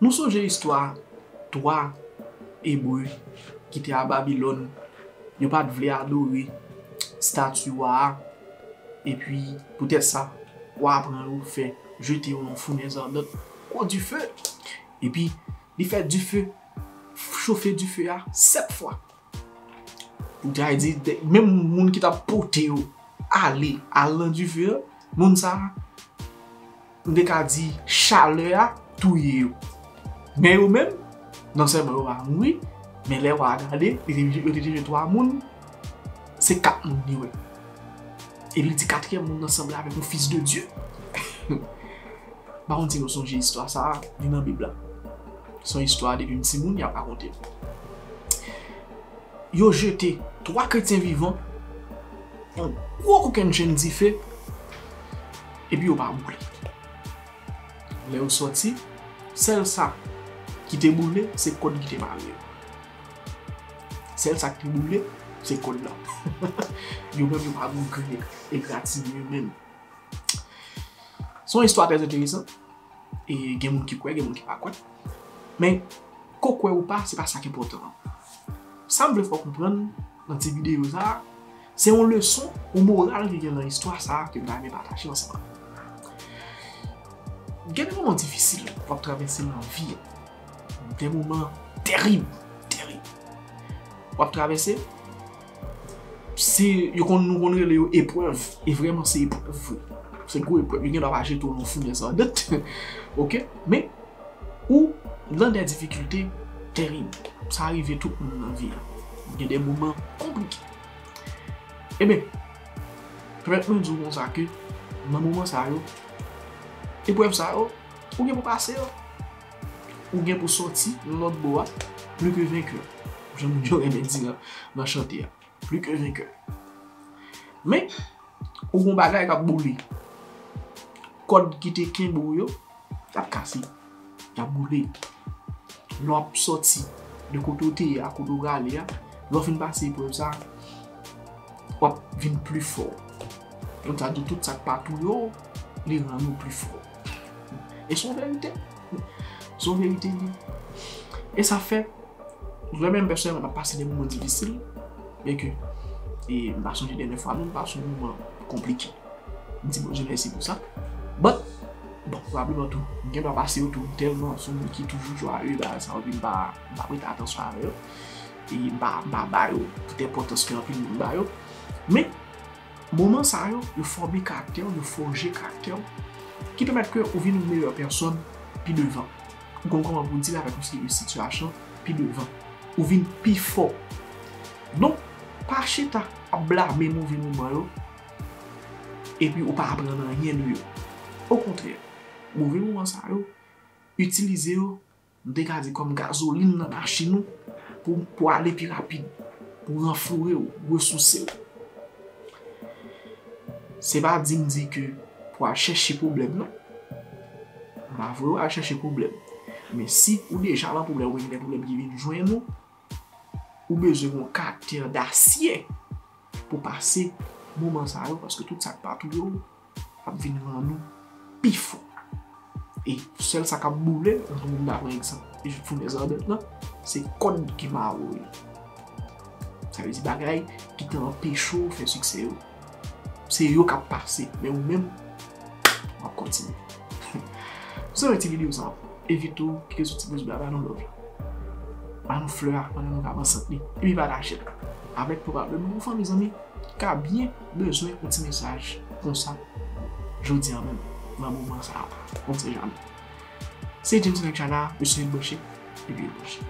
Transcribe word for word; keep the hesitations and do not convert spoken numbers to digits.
Nou sonje istwa twa Ebre ki te a Babilòn, yo pa t vle adore stati wa a, epi poutèt sa, wa a pran yo, fè jete yo nan founèz adan, gwo dife, epi li fè dife, chofe dife a sèt fwa. Pou ta di, menm moun ki t ap pote yo ale, al nan dife a, moun sa a, m te ka di, chalè a touye yo. Men yo menm, non sèlman yo pa mouri, men lè w a gade, yo te, yo te touye twa moun, se kat moun li wè. Epi li di katriyèm moun nan sanble avèk yon fis de Dye. M pa konn si nou sonje istwa sa a, li nan Bib la. Se yon istwa depi m timoun, y ap rakonte m. Yo jete twa kretyen vivan, yon gwo kokennchenn dife, epi yo pa boule. Lè yo sòti, sèl sa ki te boule, se kòd ki te mare yo. Sèl sa ki te boule, se kòd la. Yo menm, yo pa boule, egratine yo menm. Se yon istwa trè enteresan. E gen moun ki kwè, gen moun ki pa kwè. Men, ke w kwè ou pa, se pa sa k enpòtan an. Sa m vle fè w konprann nan ti videyo sa a, se yon leson, yon moral ki gen nan istwa sa a ke m ta renmen pataje ansanm avè w. Gen de moman difisil w ap travèse nan vi a. De moman terib, terib. W ap travèse, se, yo konn, nou konn rele yo eprèv. E vrèman, se eprèv vre. Se gwo eprèv. Yo gen dwa pa jete w nan founèz adan. Oke? Men, ou nan de difikilte terib. Sa rive tout moun nan vi a. Gen de moman konplike. Ebyen, pèmèt mwen di w konsa ke nan moman sa yo, eprèv sa yo, ou gen pou pase yo. Ou gen pou sòti nan lòt bò a, pli ke venkè. Jan moun yo renmen di nan, nan chante a. Pli ke venkè. Men, ou gon bagay k ap boule. Kòd ki te kenbe w yo, y ap kase. Y ap boule. Lè w ap sòti de kote w te ye a, kote w prale a, lè w fin pase eprèv sa, w ap vin pli fò. Konn sa di tout sa k pa touye w, li rann ou pli fò. E se yon verite. Se yon verite li. E sa fè, mwen menm pèsonèlman, m ap pase de moman difisil. Byenke, e m pa sonje dènye fwa, non, m pase yon moman konplike. M di Bondye mèsi pou sa. But, bon, pwobableman tou, m gen dwa pase yo tou, m tèlman se yon moun ki toujou jwaye, bagay sa yo, epi m pa, m pa prete atansyon avè yo. E m pa, m pa ba yo tout enpòtans ke anpil moun ba yo. Men, moman sa yo, yo fòme karaktè w, yo fòje karaktè w, ki pèmèt ke ou vin yon meyè pèsòn pi devan. Ou konn kòman pou w dil avèk yon seri de sitiyasyon pi devan. Ou vin pi fò. Donk, pa chita ap blame move moman yo, epi ou pa aprann anyen de yo. Okontrè, move moman sa yo, itilize yo, m te ka di, kòm gazolin nan machin ou pou, pou ale pi rapid, pou ranfloure w, resouse w. Se pa di m di ke pou al chèche pwoblèm, non. M pa voye w al chèche pwoblèm. Men si ou deja nan pwoblèm, oubyen gen de pwoblèm ki vin jwenn ou, ou bezwen gen yon karaktè dasye pou pase moman sa yo, paske tout sa k pa touye w ap vin rann ou pi fò. E sèl sa k ap boule, jan moun ta pran egzanp founèz adan lan, se kòd ki mare w yo. Sa vle di bagay ki te anpeche w fè siksè yo. Se yo k ap pase, men ou menm, w ap kontinye. Si w renmen ti videyo sa, envite w kite sou ti pouz bla, ba nou love la. Ba nou flè a pandan nou ka pran sant li. Epi pataje l avèk pwobableman yon fanmi, zanmi ka byen bezwen yon ti mesaj konsa jodi a menm, nan moman sa a. On sait jamais. Se James Nèg Chana, mesye branche, epi branche.